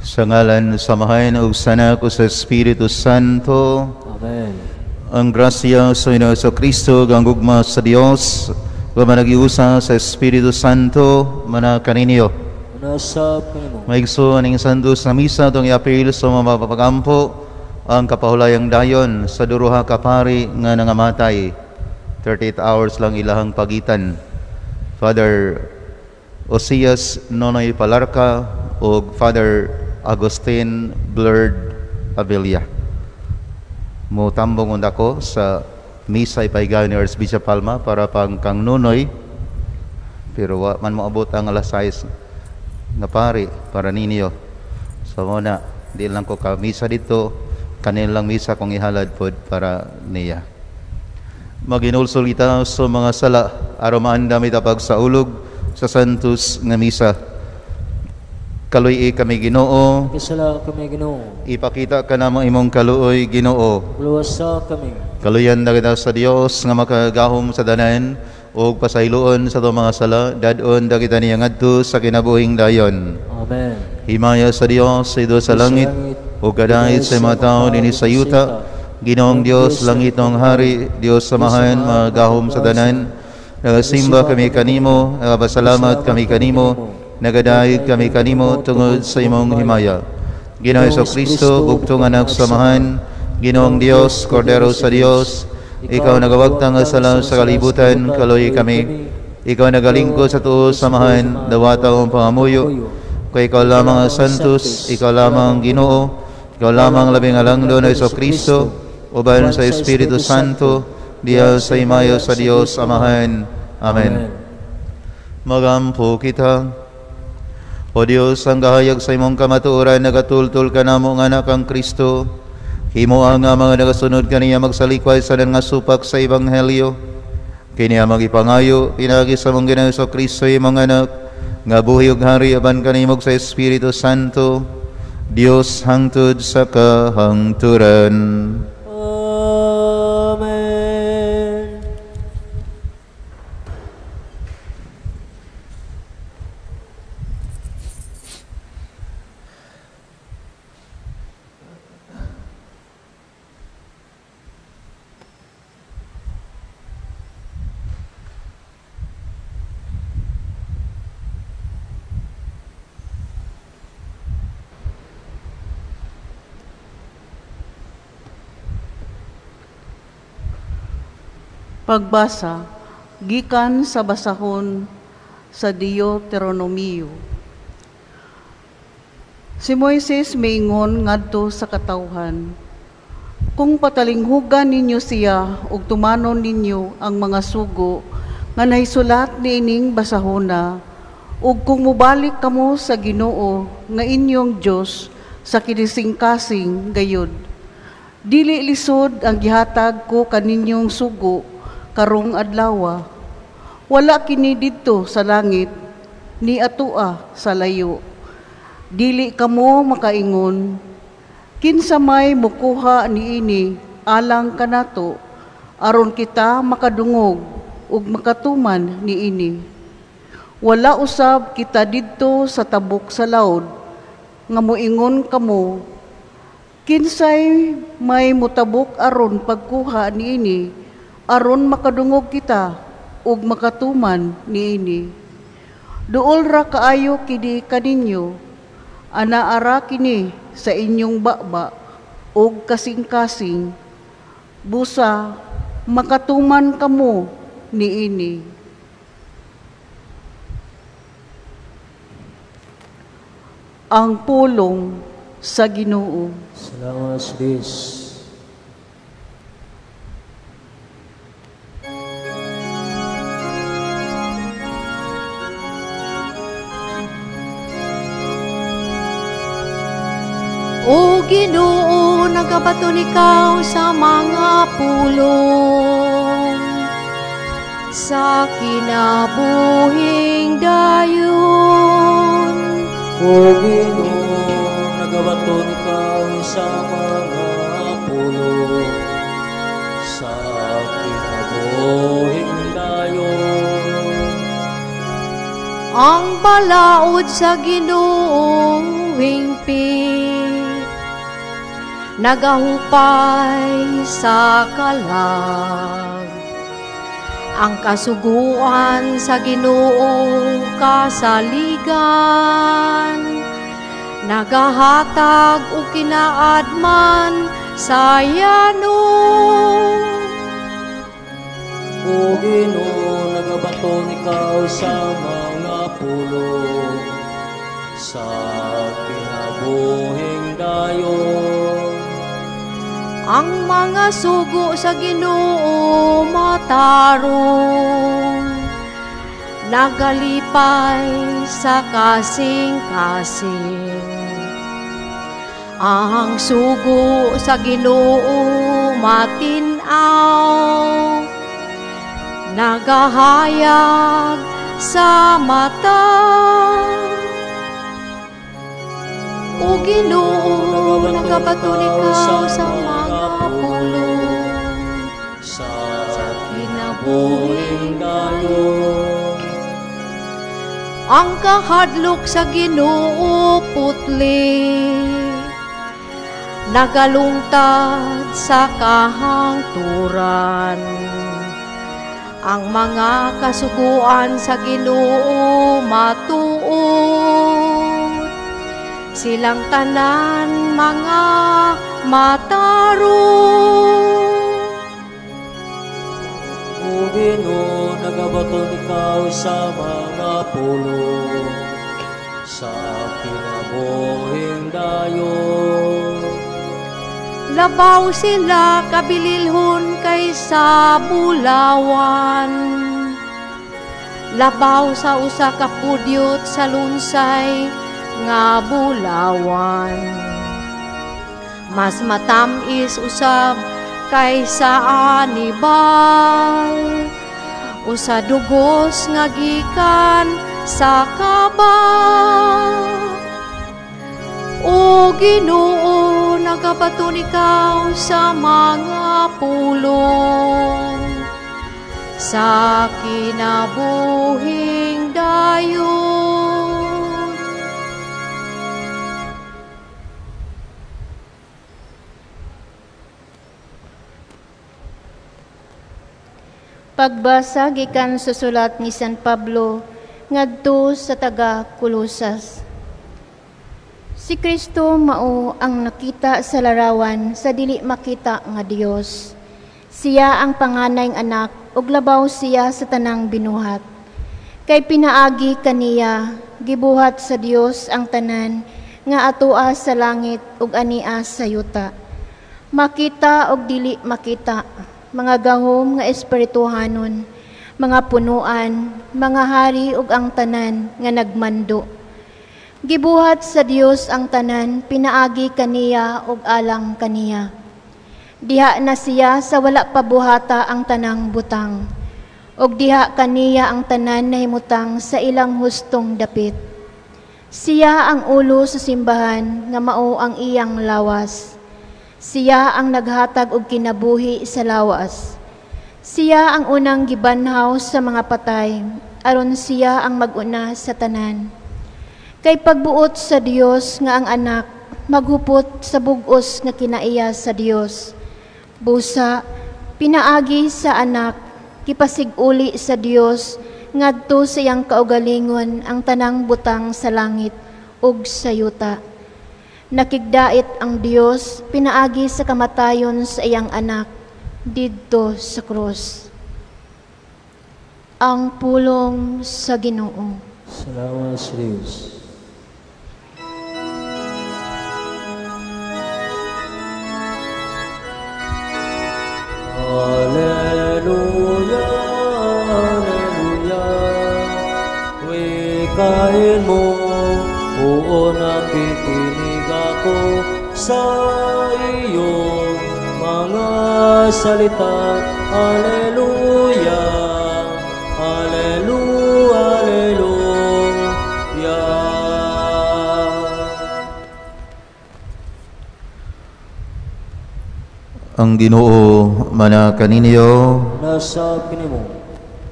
Sa ngalan sa Amahan ug sa Anak ug sa Espiritu Santo. Amen. Ang grasya sa Ginoong Kristo ug ang gugma sa Dios ug managiusa sa Espiritu Santo mana kaninyo. Manasab kanimo. Maigsoon, aning Santos na misa atong iapil sa mga mapapagampo ang kapahulayang dayon sa duruha ka pari nga nangamatay. 38 hours lang ilahang pagitan. Father Osias Nonoy Palarca ug Father Agustin Blurred Avilla. Mutambong unda ko sa misa ipaigayon ni Archbishop Palma para pang kang Nonoy, pero wa man moabot ang alas 6 nga pari para ninyo. So muna, di lang ko ka misa dito, kanilang misa kong ihalad pod para niya. Maginulsol kita sa mga sala aron maandam ita pagsaulog sa Santos nga misa. Kaluy-i kami, Ginoo. Kasala kami, Ginoo. Ipakita ka namo imong kaluoy, Ginoo. Luwasa kami. Kaluyan na kita sa Dios nga makagahom sa tanan ug pasayloon sa atong mga sala, dad-on da kita niya ngadto sa kinabuhing dayon. Amen. Himaya sa Dios sa sa langit ug kadait sa mga tawo dinhi sa yuta. Ginoong Dios, langitong hari, Dios Amahan, magahom sa tanan. Nagasimba kami kanimo, nagapasalamat kami kanimo, nagadayeg kami kanimo tungod sa imong himaya. Ginoong Kristo, bugtong anak sa Amahan, Ginoong Dios, Kordero sa Dios, ikaw nagawagtang nga sala sa kalibutan, kaluoy kami. Ikaw nagalingkod sa tuo sa Amahan, dawata ang pangamuyo. Kay ikaw lamang ang Santos, ikaw lamang ang Ginoo, ikaw lamang ang labing alangdon na Kristo, uban sa Espiritu Santo, diya sa imayo sa Dios Amahan. Amen. Magampo kita. O Dios, ang gahayag sa imong kamatuoran, nagatultol ka namo nga anak ang Kristo. Himoa nga mga nagasunod kaniya magsalikway sa nga supak sa Ebanghelyo. Kini ang magipangayo, pinagi sa mong Ginoong Kristo imong anak, nga buhi ug hari aban kanimo sa Espiritu Santo, Dios hangtod sa kahangturan. Amen. Pagbasa gikan sa basahon sa Deuteronomio. Si Moises miingon ngadto sa katawhan, kung patalinghugan ninyo siya ug tumanon ninyo ang mga sugo nga nahisulat niining basahona, ug kung mobalik kamo sa Ginoo nga inyong Dios sa kinisingkasing gayud, dili lisod ang gihatag ko kaninyong sugo karong adlawa. Wala kini didto sa langit ni atua sa layo. Dili kamo makaingon, kinsa may mukuha niini alang kanato aron kita makadungog ug makatuman niini. Wala usab kita didto sa tabok sa laod nga moingon kamo, kinsay may mutabok aron pagkuha niini aron makadungog kita ug makatuman niini. Duol ra kaayo kini kaninyo, anaara kini sa inyong baba ug kasing-kasing, busa makatuman kamo niini. Ang pulong sa Ginoo. Salamat sa Dios. O Ginoo, nagabaton ikaw sa mga pulong sa kinabuhing dayon. O Ginoo, nagabaton ikaw sa mga pulong sa kinabuhing dayon. Ang balaod sa Ginoo hingpit, nagahupay sa kalag. Ang kasuguan sa Ginoo kasaligan, nagahatag og kinaadman sa yano. O Ginoo, nagabaton ikaw sa mga pulong, sa kinabuhing dayon. Ang mga sugo sa Ginoo matarong, nagalipay sa kasing-kasing. Ang sugo sa Ginoo matin-aw, nagahayag sa mata. O Ginoo, nagabaton ikaw sa mga pulong, sa sa kinabuhing kinabuhing dayon. Ang kahadlok sa Ginoo putli, nagalungtad sa kahangturan. Ang mga kasuguan sa Ginoo matuod, silang tanan mga matarong. O Ginoo, nagabaton ikaw sa mga pulong, sa kinabuhing dayon. Labaw sila kabililhon kaysa bulawan, labaw sa usa ka pudyot sa lunsay nga bulawan. Mas matam-is usab kaysa anibal, usa dugos nga gikan sa kaba. O Ginoo, nagabaton ikaw sa mga pulong, sa kinabuhing dayon. Pagbasa gikan sa sulat ni San Pablo ngadto sa taga Colosas. Si Kristo mao ang nakita sa larawan sa dili makita nga Dios. Siya ang panganay anak ug labaw siya sa tanang binuhat. Kay pinaagi kaniya gibuhat sa Dios ang tanan nga atoa sa langit ug ania sa yuta. Makita ug dili makita, mga gahom nga espirituhanon, mga punuan, mga hari ug ang tanan nga nagmando. Gibuhat sa Dios ang tanan, pinaagi kaniya ug alang kaniya. Diha na siya sa wala pa buhata ang tanang butang, ug diha kaniya ang tanan nahimutang sa ilang hustong dapit. Siya ang ulo sa simbahan nga mao ang iyang lawas. Siya ang naghatag og kinabuhi sa lawas. Siya ang unang gibanhaw sa mga patay, aron siya ang mag-una sa tanan. Kay pagbuot sa Dios nga ang anak maghupot sa bug-os nga kinaiya sa Dios. Busa pinaagi sa anak kipasig-uli sa Dios ngadto sa iyang kaugalingon ang tanang butang sa langit ug sa yuta. Nakigdait ang Dios pinaagi sa kamatayon sa iyang anak didto sa krus. Ang pulong sa Ginoo. Salamat sa Dios. Alleluia, alleluia, wikain mo, oo nakikinig ako sa iyong mga salita. Alleluia, alleluia, alleluia. Ang Ginoo mana kaninyo. Nasa kinimo.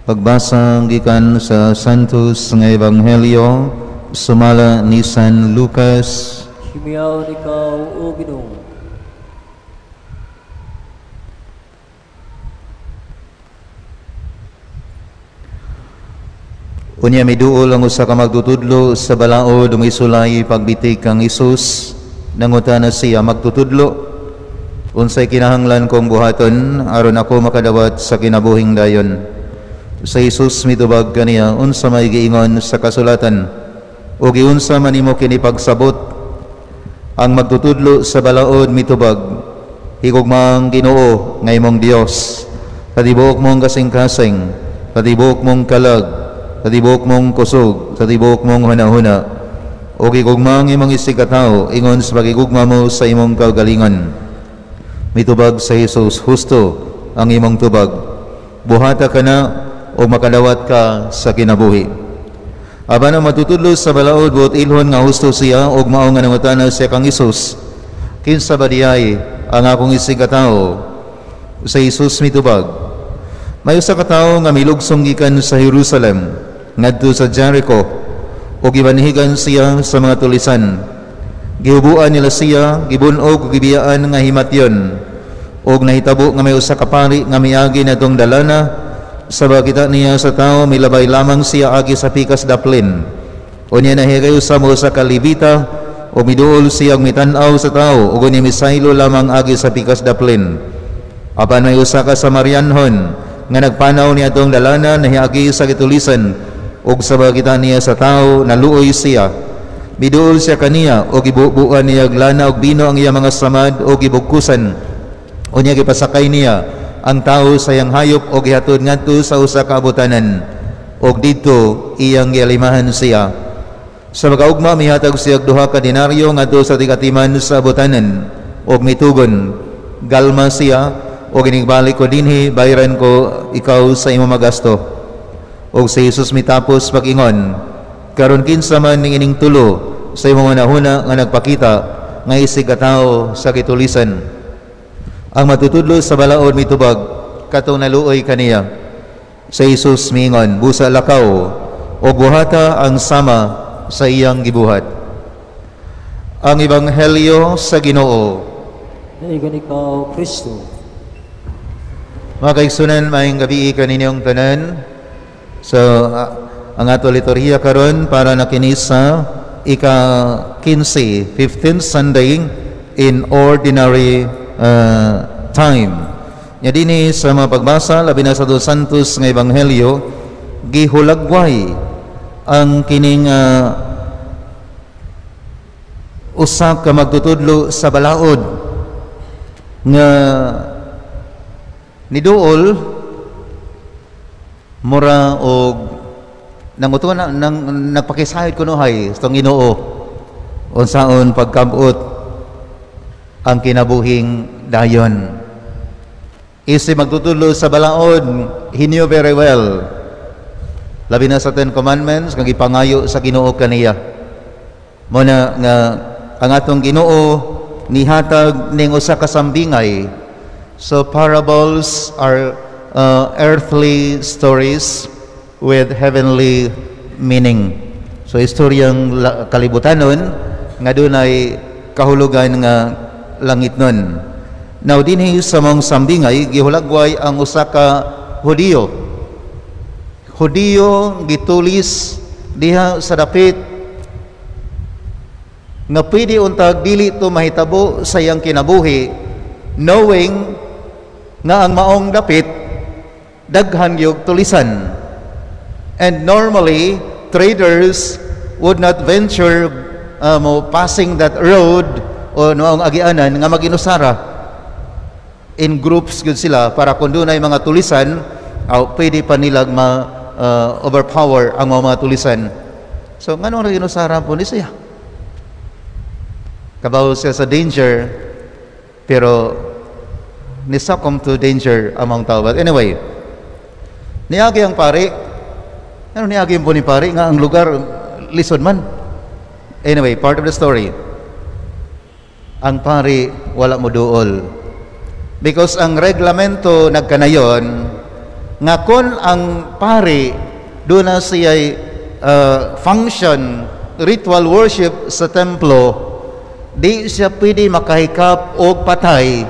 Pagbasa gikan sa Santos nga Ebanghelyo sumala ni San Lucas. Himiyaon ikaw, o Ginoo. Unya miduol ang usa ka magtutudlo sa balaod, misulay pagbitik kang Hesus. Nangutana siya, "Magtutudlo, unsay kinahanglan kong buhaton aron ako makadawat sa kinabuhing dayon?" Sa Jesus mitubag kaniya, "Unsa may giingon sa kasulatan? O giunsa man nimo kini pagsabot?" Ang magtutudlo sa balaod mitubag, "Higugma ang Ginoo nga imong Dios sa tibuok mong kasing-kasing, sa tibuok mong kalag, sa tibuok mong kusog, sa tibuok mong hunahuna, ug higugma ang imong isigkatawo ingon sa pagigugma mo sa imong kaugalingon." Mitubag sa Jesus, "Husto ang imong tubag. Buhata kana ug makadawat ka sa kinabuhi." Apan ang matutudlo sa balaod buot ilhon nga husto siya, ug mao nga nangutana siya kang Hesus, "Kinsa ba diay ang akong isigkatawo?" Sa Jesus mitubag, "May usa ka tawo nga milugsong gikan sa Jerusalem ngadto sa Jericho ug gibanhigan siya sa mga tulisan. Gihubuan nila siya, gibunog ug gibiyaan nga himatyon. Og nahitabo nga may usa ka pari nga miagi nadtong dalana. Sa pagkita niya sa tawo, milabay lamang siya agi sa pikas daplin. Unya nahigay usa mo usa ka Levita ug miduol siya og mitan-aw sa tawo ug unya misaylo lamang agi sa pikas daplin. Apan may usa ka Samarianhon nga nagpanaw niadtong dalana, nahiagi sa gitulisan, ug sa pagkita niya sa tawo, naluoy siya. Miduol siya kaniya ug gibubuan niya og lana ug bino ang iya mga samad ug gibugkusan. Unya gipasakay niya ang tawo sa iyang hayop ug gihatod ngadto sa usa ka abutanan ug didto iyang gialimahan siya. Sa pagkaugma, mihatag siya og 2 ka denaryo ngadto sa tigatiman sa abutanan ug mitugon, 'Galma siya ug inigbalik ko dinhi, bayran ko ikaw sa imong magasto.'" Og si Jesus mitapos pag-ingon, "Karon, kinsa man ning ining tulo sa imong hunahuna nga nagpakita nga isig katawo sa gitulisan?" Ang matutudlo sa balaod mitubag, "Katong naluoy kaniya." Sa Jesus miingon, "Busa lakaw ug buhata ang sama sa iyang gibuhat." Ang Ebanghelyo sa Ginoo. Daigan ikaw, Kristo. Mga kaigsunan, maayong gabi kaninyong tanan. So, ang ato liturhiya karon para na kini sa ika 15, 15th Sunday in Ordinary Time. Nya dinhi sa mga pagbasa, labi na sa Dos Santos nga Ebanghelyo, gihulagway ang kining usa ka magtutudlo sa balaod nga niduol, mura og nanguto na nang nagpakisahid kunuhay sa Ginoo unsaon pagkabot ang kinabuhing dayon. Isip magtutudlo sa balaod, he knew very well, labi na sa Ten Commandments nga gipangayo sa Ginoo kaniya. Mo na nga ang atong Ginoo nihatag ning usa ka sambingay. So parables are earthly stories with heavenly meaning. So istoryang kalibutanon nga dunay kahulugan nga langit nun. Now, dinhi sa mong sambingay, gihulagway ang usa ka Hudiyo. Hudiyo gitulis diha sa dapit nga pwede untag dili to mahitabo sa iyang kinabuhi, knowing nga ang maong dapit daghan gyud tulisan, and normally traders would not venture mo passing that road o maong agianan nga maginusara. In groups gyud sila para kung dunay mga tulisan, pwede pa nilang ma overpower ang mga tulisan. So nganong ginusara po ni siya? Kabaw siya sa danger, pero ni-succumb to danger among tao. But anyway, niagi ang pari. Ano niagi po ni pari nga ang lugar lisod man? Anyway, part of the story. Ang pari wala mo duol. Because ang reglamento nagkanayon nga kon ang pari doon na siya function, ritual worship sa templo, di siya pwede makahikap og patay,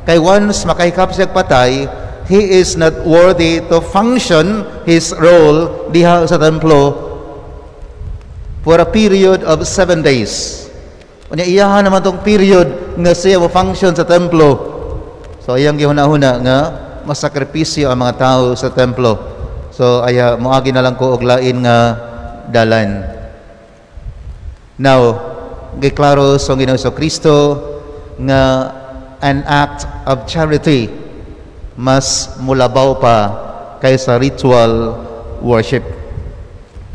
kay once makahikap siya patay, he is not worthy to function his role diha sa templo for a period of 7 days. Unya iyahan naman tong period nga siya mo function sa templo. So iyang gihuna-huna nga masakripisyo ang mga tao sa templo. So aya, moagi na lang ko og lain nga dalan. Now, giklaro sa Ginoong Kristo nga an act of charity mas mulabaw pa kaysa ritual worship.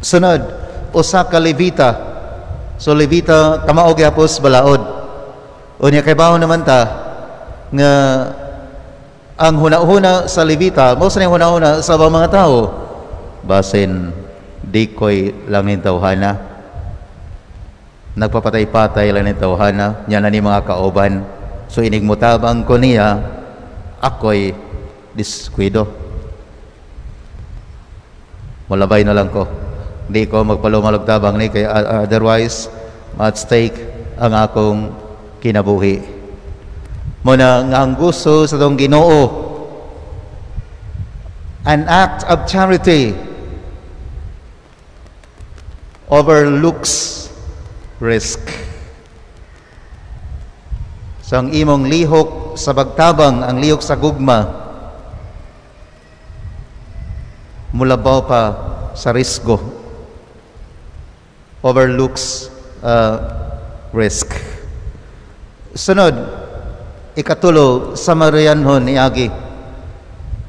Sunod, usa ka Levita. So Levita, kamao gyapos balaod. Unya kay naman ta nga ang huna-huna sa Levita, mao sa huna-huna sa mga tao. Basin dikoy lang ning tawhana. Nagpapatay-patay lang ning tawhana, nya na ni mga kauban. So inig mutabang ko niya, ako'y diskuido. Mulabay na lang ko. Di ko magpalumalog tabang ni kay otherwise at stake ang akong kinabuhi. Muna nga ang gusto sa atong Ginoo, an act of charity overlooks risk. So ang imong lihok sa pagtabang, ang lihok sa gugma, mulabaw pa sa risgo. Overlooks risk. Sunod, ikatulo, Samarianhon niagi.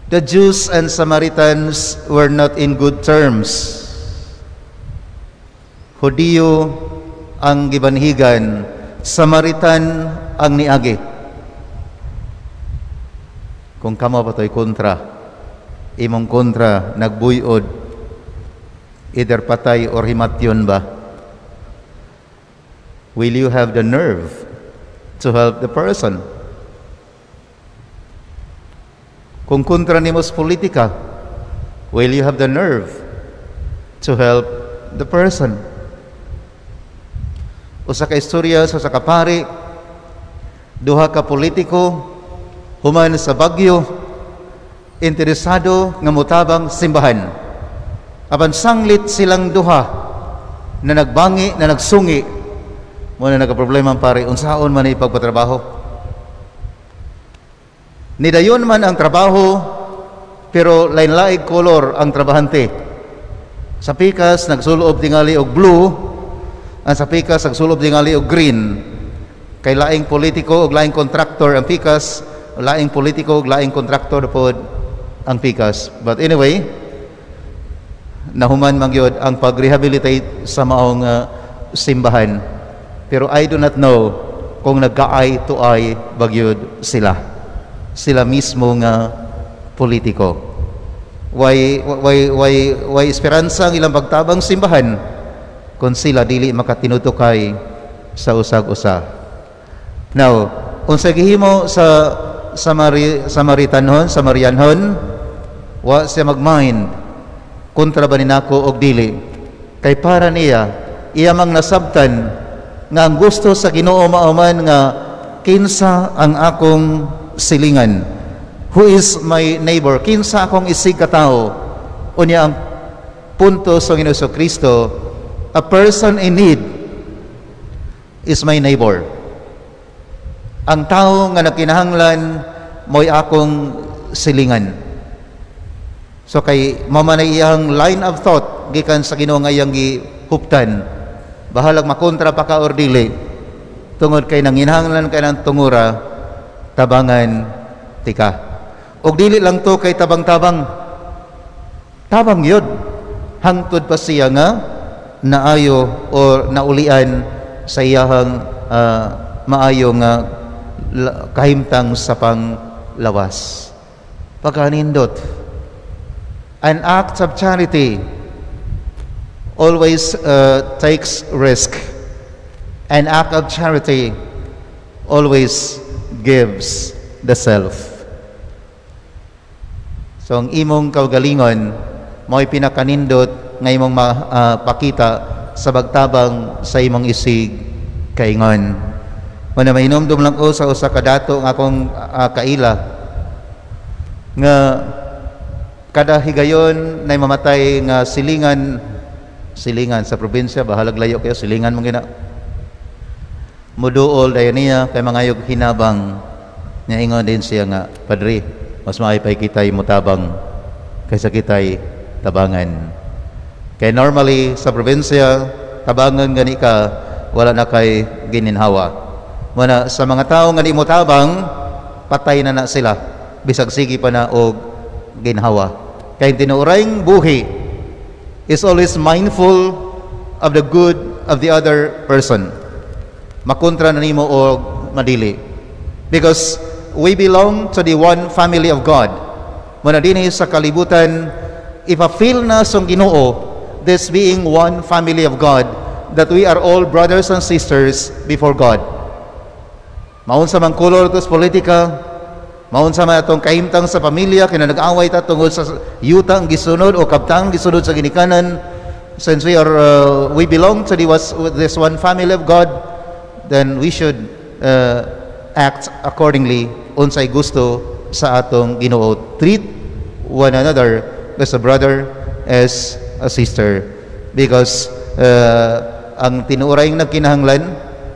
The Jews and Samaritans were not in good terms. Hudiyo ang gibanhigan, Samaritan ang niagi. Kung kamo pa to'y kontra, imong kontra nagbuyod, either patay or himatyon ba? Will you have the nerve to help the person? Kung kontra nimo sa politika, will you have the nerve to help the person? Usa ka istorya sa usa ka pari, duha ka politiko human sa Bagyo, interesado nga motabang simbahan. Apan sanglit silang duha na nagbangi, na nagsungi, mo na nagka-problema ang pare, unsaon man ipagpatrabaho. Nidayon man ang trabaho, pero lain-laig color ang trabahante. Sa pikas nagsulob tingali og blue, ang sa pikas nagsulob tingali og green. Kay laing politiko og laing contractor ang pikas, laing politiko og laing contractor pod ang pikas. But anyway, nahuman man gyud ang pag-rehabilitate sa maong simbahan. Pero I do not know kung nagka-eye to eye bagyod sila. Sila mismo nga politiko. Why esperanza ang ilang pagtabang simbahan kung sila dili makatinutukay sa usag-usa? Now, unsa gihimo sa Samaritanhon, Samarianhon, wa siya magmind kontra ba ni nako og dili. Kay para niya, iya mang nasabtan nga ang gusto sa Ginoo mao man nga kinsa ang akong silingan. Who is my neighbor? Kinsa akong isig katawo? Unya ang punto sa Ginoo Kristo, a person in need is my neighbor. Ang tao nga nagkinahanglan mo'y akong silingan. So kay mao man iyang line of thought gikan sa Ginoo nga iyang gihuptan. Bahalag makontra pa ka or dili, tungod kay nanginahanglan kay ng tungura, tabangan tika. Og dili lang to kay tabang-tabang. Tabang yun. Hangtod pa siya nga naayo or naulian sa iyahang maayo nga kahimtang sa panglawas. Pagkanindot, an act of charity always takes risk. An act of charity always gives the self. So ang imong kaugalingon mao'y pinakanindot nga imong mapakita sa bagtabang sa imong isig kaingon. Muna mahinumdum lang ko sa usa ka dato nga akong kaila. Nga kada higayon na mamatay nga silingan, silingan sa probinsya, bahalag layo kayo, silingan mong gina. Muduol dayon niya kay mangayog hinabang. Nya ingon din siya nga, "Padre, mas maayo pa kita'y mutabang kaysa kita'y tabangan." Kay normally sa probinsya, tabangan gani ka, wala na kay gininhawa. Muna sa mga tao nga di mo tabang, patay na na sila. Bisag sige pa na og ginhawa. Kay tinuorayng buhi is always mindful of the good of the other person. Makontra na nimo og madili. Because we belong to the one family of God. Muna dinhi sa kalibutan, ipa-feel na sa Ginoo this being one family of God, that we are all brothers and sisters before God. Maunsa man kolor to sa politika, maunsa man atong kahimtang sa pamilya, kina nag-away ta tungod sa yuta ang gisunod o kabtang gisunod sa ginikanan, since we belong to this one family of God, then we should act accordingly unsay gusto sa atong Ginoo. Treat one another as a brother, as a sister, because ang tinuorayng nagkinahanglan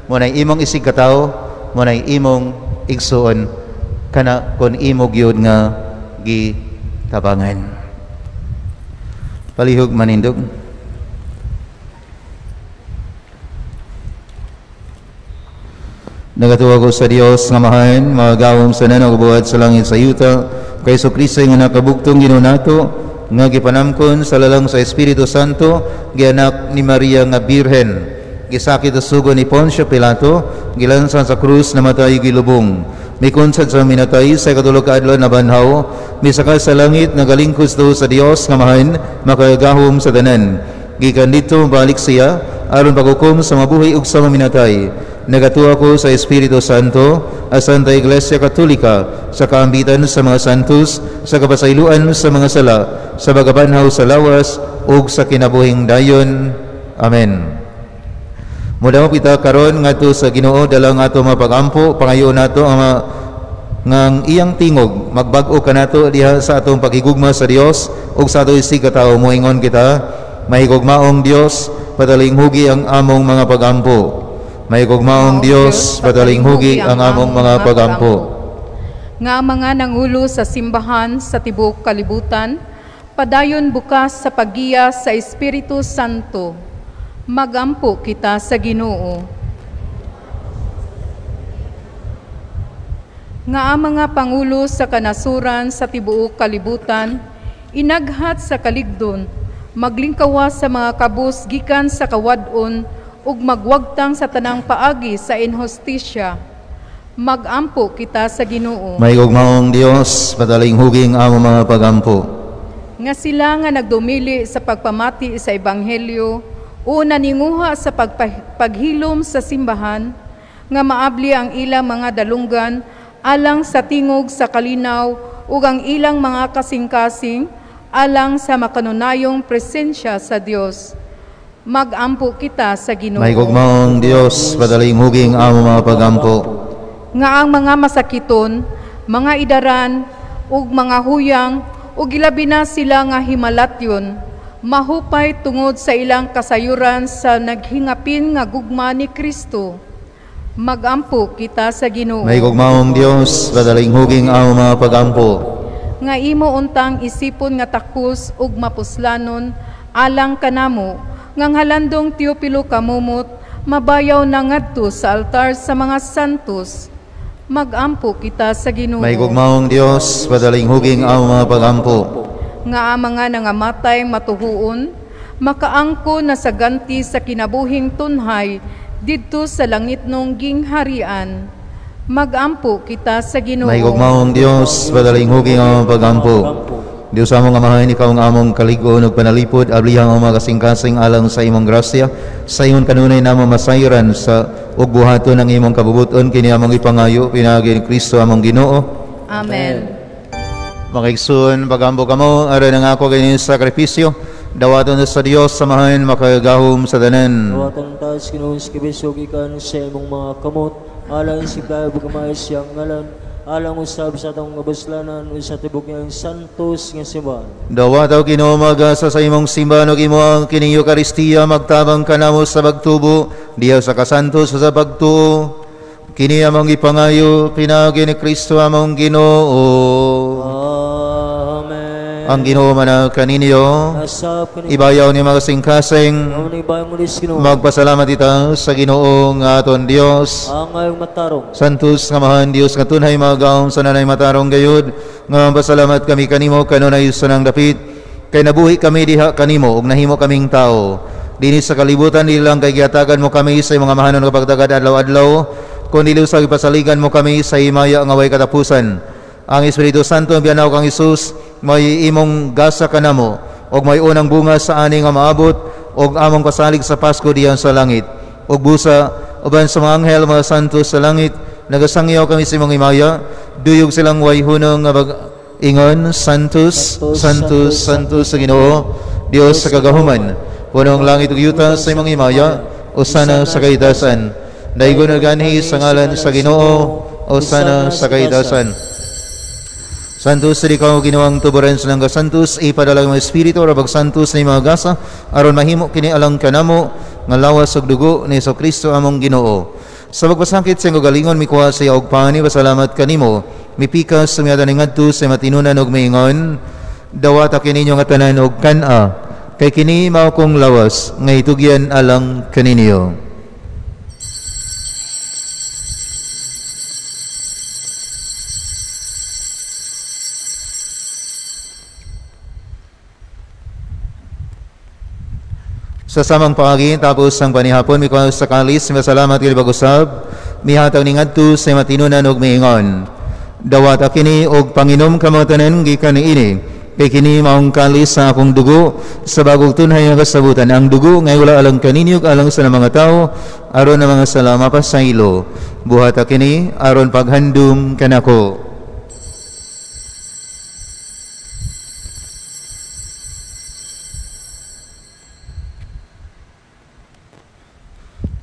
mo na imong isig katawo, mo na imong igsuon kana kon imo gyud nga gitabangan. Palihog manindog. Nagatuwa ko sa Dios nga Amahan, magagawom sa nanog buhat sa langit sa yuta, kay Jesu-Kristo nga nakabugtong Ginoo nato, nga gipanamkon sa lalang sa Espiritu Santo, gianak ni Maria nga Birhen, gisakit sa sugo ni Poncio Pilato, gilansan sa krus, namatay, gilubong, mikunsad sa minatay, sa ikatulo ka adlaw nabanhaw, misaka sa langit, nagalingkod sa Dios nga Amahan, makagagahom sa tanan. Gikan didto balik siya aron paghukom sa mabuhi ug sa maminatay. Nagatuwa ko sa Espiritu Santo, a Santa Iglesia Katolika, sa kaambitan sa mga santos, sa kapasayloan sa mga sala, sa pagkabanhaw sa lawas ug sa kinabuhing dayon. Amen. Mudawop kita karon ngadto sa Ginoo dalang ato mga pagampo, pangayoon nato ang mga ngang iyang tingog magbag-o kanato diha sa atong paghigugma sa Dios ug sa atong isig katawo. Moingon kita, mahigugmaong Dios, patalinghugi ang among mga pagampo. Mahigugmaong Dios, patalinghugi ang among mga pagampo. Nga ang mga nangulo sa simbahan sa tibuok kalibutan, padayon bukas sa paggiya sa Espiritu Santo. Magampo kita sa Ginoo. Nga ang mga pangulo sa kanasuran sa tibuok kalibutan, inaghat sa kaligdon, maglingkawas sa mga kabus gikan sa kawad-on, ug magwagtang sa tanang paagi sa inhustisya. Magampo kita sa Ginoo. Mahigugmaong Dios, patalinghugi ang among mga pagampo. Nga sila nga nagdumili sa pagpamati sa ebanghelyo o naninguha sa paghilom sa simbahan, nga maabli ang ilang mga dalunggan alang sa tingog sa kalinaw ug ang ilang mga kasing-kasing alang sa makanunayong presensya sa Dios. Magampo kita sa Ginoo. Mahigugmaong Dios, patalinghugi ang among mga pagampo. Nga ang mga masakiton, mga idaran, ug mga huyang, ug ilabi na sila nga himalatyon, mahupay tungod sa ilang kasayuran sa naghingapin nga gugma ni Kristo. Magampo kita sa Ginoo. Mahigugmaong Dios, patalinghugi ang among mga pagampo. Nga imo untang isipon nga takos ug mapuslanon alang kanamo, ngang halandong Teopilo kamumot, mabayaw na ngadto sa altar sa mga santos. Magampo kita sa Ginoo. Mahigugmaong Dios, patalinghugi ang among mga pagampo. Nga ang mga nangamatay matuhuon, makaangko na sa ganti sa kinabuhing tunhay didto sa langitnong gingharian. Magampo kita sa Ginoo. Mahigugmaong Dios, patalinghugi ang among pagampo. Diyos among Amahan, ikaw ang among kalig-on ug panalipod, ablihang ang mga kasing-kasing alang sa imong grasya, sa imong kanunay namo masayran sa ug buhaton ang imong kabubuton, kini among ipangayo pinaagi ni Kristo among Ginoo. Amen. Mga igsoon, pagampo kamo aron ang ako kini sakripisyo, dawaton sa Dios Amahan makagahom sa tanan. Dawaton ta sa Ginoo sa kibisog gikan sa imong mga kamot, alang sa ug gamay siyang ngalan, Alang usab sa atong kabuslanan ug sa tibok niyang santos nga simbahan. Dawata og Ginoo magasa sa imong simbahan ug imo ang kining Eukaristiya magtabang kanamo sa pagtubo diha sa kasantos sa pagtuo. Kini among gipangayo pinaagi ni Kristo among Ginoo. Amen. Ang Ginoo man kaninyo, ibayaw ni mga kasing-kasing, magpasalamat ita sa Ginoo nga aton Dios. Santos nga mahan Dios nga tunay magaom sa nanay matarong gayud, nga pasalamat kami kanimo kanunay sa nang dapit, kay nabuhi kami diha kanimo ug nahimo kaming tao. Dinhi sa kalibutan dili lang kay gihatagan mo kami sa imong amahanon nga pagtagad adlaw-adlaw, kundi usab ipasaligan mo kami sa himaya nga way katapusan. Ang Espiritu Santo ang biyanaw kang Hesus may imong gasa kanamo og may unang bunga sa ani nga maabot og among pasalig sa Pasko diyan sa langit. Og busa uban sa mga anghel mga santo sa langit nagasangyaw kami sa imong himaya, duyog silang way hunong nga bag-ingon, Santos, Santos, Santos sa Ginoo, Dios sa kagahuman. Puno ang langit ug yuta sa imong himaya, usana sa kahitasan. Daygon ganhi sa ngalan sa Ginoo, usana sa kahitasan. Santos sa ikaw Ginoong tuburan sa langga santos, ipadala ang Espiritu rabag santos ni mga gasa aron mahimo kini alang kanamo nga lawas ug dugo ni Jesucristo among Ginoo. Sa pagpasakit sa imong galingon mikuha sa iya og pani, pasalamat kanimo, mipikas sa miyada ngadto sa matinunan og miingon, dawata kini ninyo nga tanan og kan-a, kay kini mao kong lawas nga itugyan alang kaninyo. Sa samang paagi, tapos ang panihapon, mikuha sa kalis, masalamat kay pag-usab, mihatag ni ngadto sa matinunan og miingon. Dawata kini og panginom kamo tanan gikan niini, kay kini maong kalis sa akong dugo sa bagong tunhay nga kasabutan. Ang dugo ngay wala alang kaninyo alang sa mga tao, aron ang mga sala mapasaylo. Buhata kini aron paghandom kanako.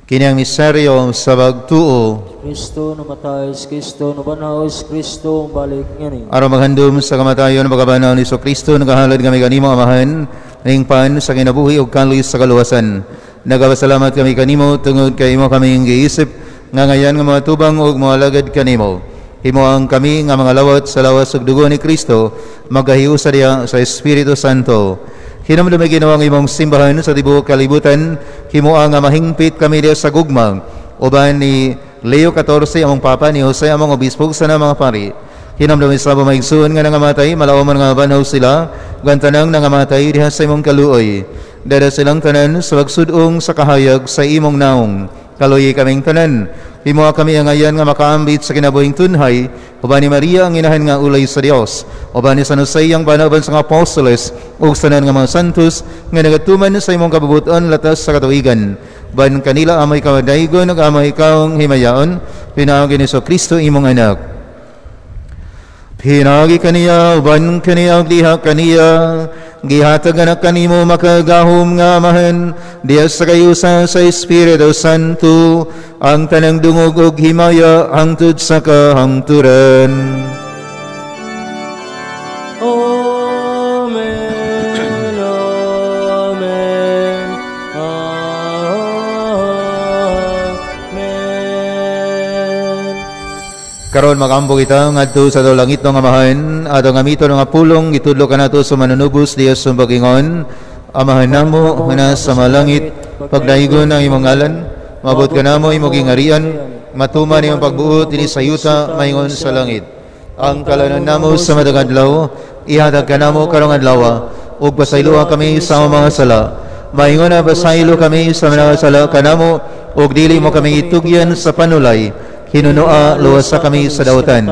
Kini ang misteryo sa pagtuo. Kristo namatay, Kristo nabanhaw, Kristo balik ngani. Aron maghandom sa kamatayon pagkabanaw ni Kristo, nagahalad kami kanimo Amahan, ning pan sa kinabuhi ug kalis sa kaluwasan. Nagapasalamat kami kanimo tungod kay imo kaming giisip nga ngayan nga mga tubang ug moalagad kanimo. Himo ang kami nga mga lawat sa lawas ug dugo ni Kristo, magahiusa diha sa Espiritu Santo. Hinumdumi Ginoo ang imong simbahan sa tibuok kalibutan, himoa nga mahingpit kami diha sa gugma uban ni Leo XIV among Papa, ni Jose among obispo sa mga pari. Hinumdumi sa mga igsoon nga nangamatay, malaoman nga banhaw sila, ug tanang nangamatay diha sa imong kaluoy. Dada silang tanan sa pagsud-ong sa kahayag sa imong naong. Kaluoyi kaming tanan. Himoa kami ang ayan nga makaambit sa kinabuhing tunhay, uban ni Maria ang inahan nga ulay sa Dios, uban ni San Jose ang banaban sa mga apostoles, ug sa tanan nga mga santos nga nagatuman sa imong kabubuton latas sa katuigan. Uban kanila amay kawadaygon ug amay kang himayaon, pinaagi ni Kristo imong anak. Pinaagi kaniya, uban kaniya ug diha kaniya, gihatag na kanimo makagahom nga Amahan, diya sa kayusa sa Espiritu Santo, ang tanang dungog ug himaya hangtod sa kahangturan. Amen, amen, amen. Karon magambog ita ngadto sa langit ng Amahan, atong amiton nga pulong gitudlo kanato sa manunubos diya sa bagingon. Amahan namo nga nasa malangit, pagdaygon ang imong ngalan, maabot kanamo imong gingarian, matuman imong pagbuot dinhi sa yuta maingon sa langit. Ang kalanon namo sa matag adlaw, ihatag kanamo karong adlaw, ug pasayloa kami sa among mga sala, maingon na pasaylo kami sa mga sala kanamo, ug dili mo kami itugyan sa panulay, hinunoa luwasa kami sa dautan.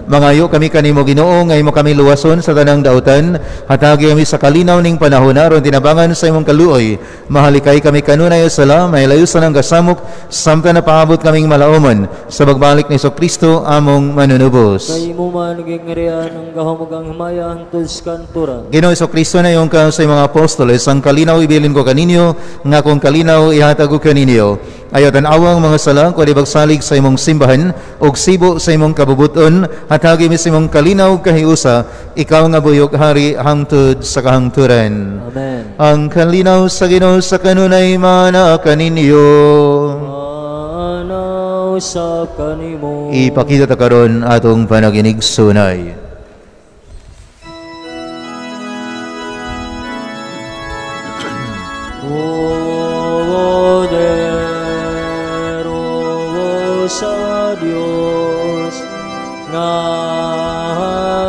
Mangayo kami kanimo Ginoo nga imo kami luwason sa tanang dautan, hatagi kami sa kalinaw ning panahon aron tinabangan sa imong kaluoy. Mahalikay kami kanunay sa sala, mahilayo sa nang gasamok, samtang napaabot kaming malaoman sa pagbalik ni Kristo among manunubos. Kay imo man gingrian ang gahom ug ang himaya hangtod sa kanturan. Ginoo Kristo, na yung ka sa mga apostoles, ang kalinaw ibilin ko kaninyo, nga kung kalinaw ihatag ko kaninyo. Ayaw tan-awang mga sala kung ibagsalig sa imong simbahan ug sibo sa imong kabubuton, hatagi mi sa imong kalinaw kahiusa, ikaw nga buyok hari hangtod sa kahangturan. Amen. Ang kalinaw sa Ginoo sa kanunay mana kaninyo. Mana usab kanimo. Ipakita ta karon atong panaginigsunay. Poderoso sa Dios nga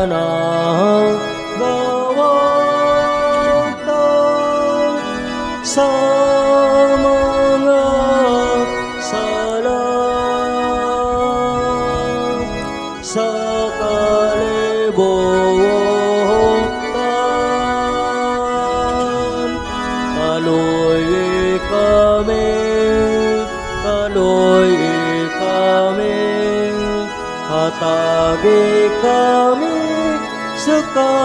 nagawagtang sa mga sala sa kalibutan. Kaloy kami, kaloy kami, hatagi kami sa kalina.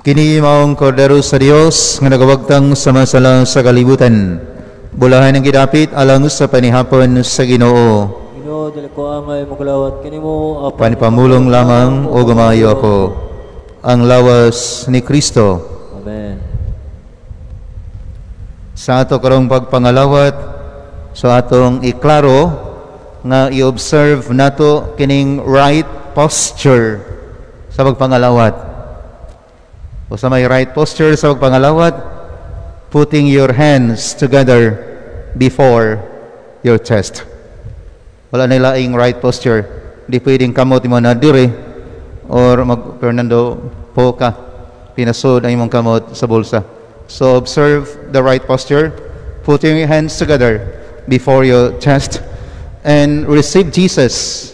Kini maong kordero sa Dios nga nagawagtang sa mga sala sa kalibutan. Bulahan ang gidapit alang sa panihapon sa Ginoo. Ginoo, dili ko angay mokalawat kanimo apan Panipamulong lamang o gumayo ako ang lawas ni Kristo. Amen. Sa ato karong pagpangalawat, sa atong iklaro nga i-observe nato kining right posture sa pagpangalawat. O sa may right posture sa pagpangalawat, putting your hands together before your chest. Wala na laing right posture. Di pwedeng kamot mo na dire or mag Fernando po ka pinasod ang imong kamot sa bulsa. So observe the right posture, putting your hands together before your chest and receive Jesus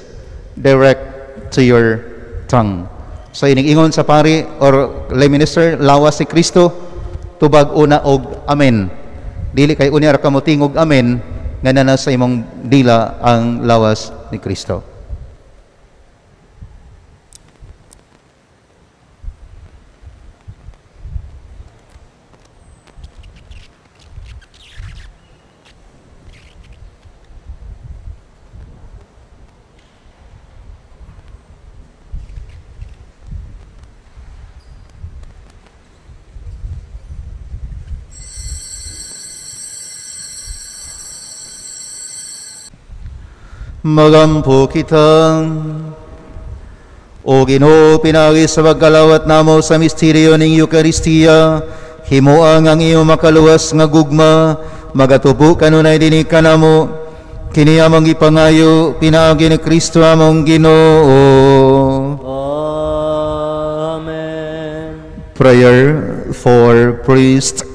direct to your tongue. So ining-ingon sa pari or lay minister, lawas si Kristo, tubag una og amen. Dili kay unya ra kamo tingog amen, nga na sa imong dila ang lawas ni Kristo. Magampo kita. O Ginoo, pinaagi sa pagkalawat namo sa misteryo ning Eukaristiya, himuang ang iyong makaluwas nga gugma, magatubo kanunay dinhi kanamo. Kini among ipangayo, pinaagi ni Kristo among Ginoo. Amen. Prayer for priest.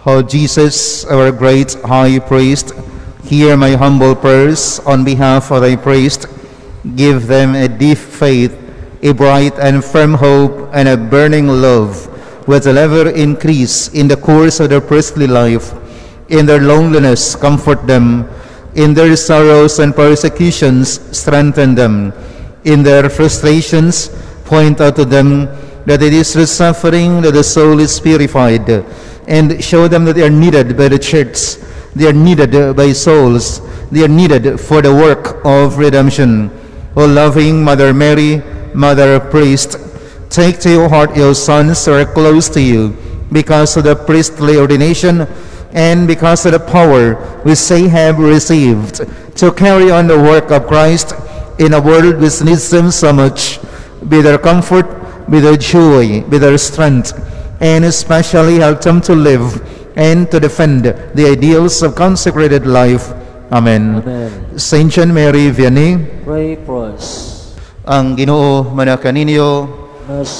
O Jesus, our great high priest, hear my humble prayers on behalf of thy priest. Give them a deep faith, a bright and firm hope, and a burning love, which will ever increase in the course of their priestly life. In their loneliness, comfort them. In their sorrows and persecutions, strengthen them. In their frustrations, point out to them that it is through suffering that the soul is purified, and show them that they are needed by the church. They are needed by souls. They are needed for the work of redemption. O loving Mother Mary, Mother of Priest, take to your heart your sons who are close to you because of the priestly ordination and because of the power which they have received to carry on the work of Christ in a world which needs them so much. Be their comfort, be their joy, be their strength, and especially help them to live and to defend the ideals of consecrated life. Amen. Amen. Saint John Mary Vianney, pray for us. Ang Ginoo manakaninyo,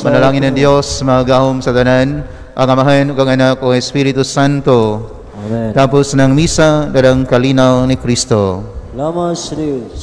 manalangin ng Dios, magahom sa tanan, ang Amahan ug ang Anak ug Espiritu Santo. Amen. Tapos ng misa, darang kalinaw ni Kristo. Lamas Dios.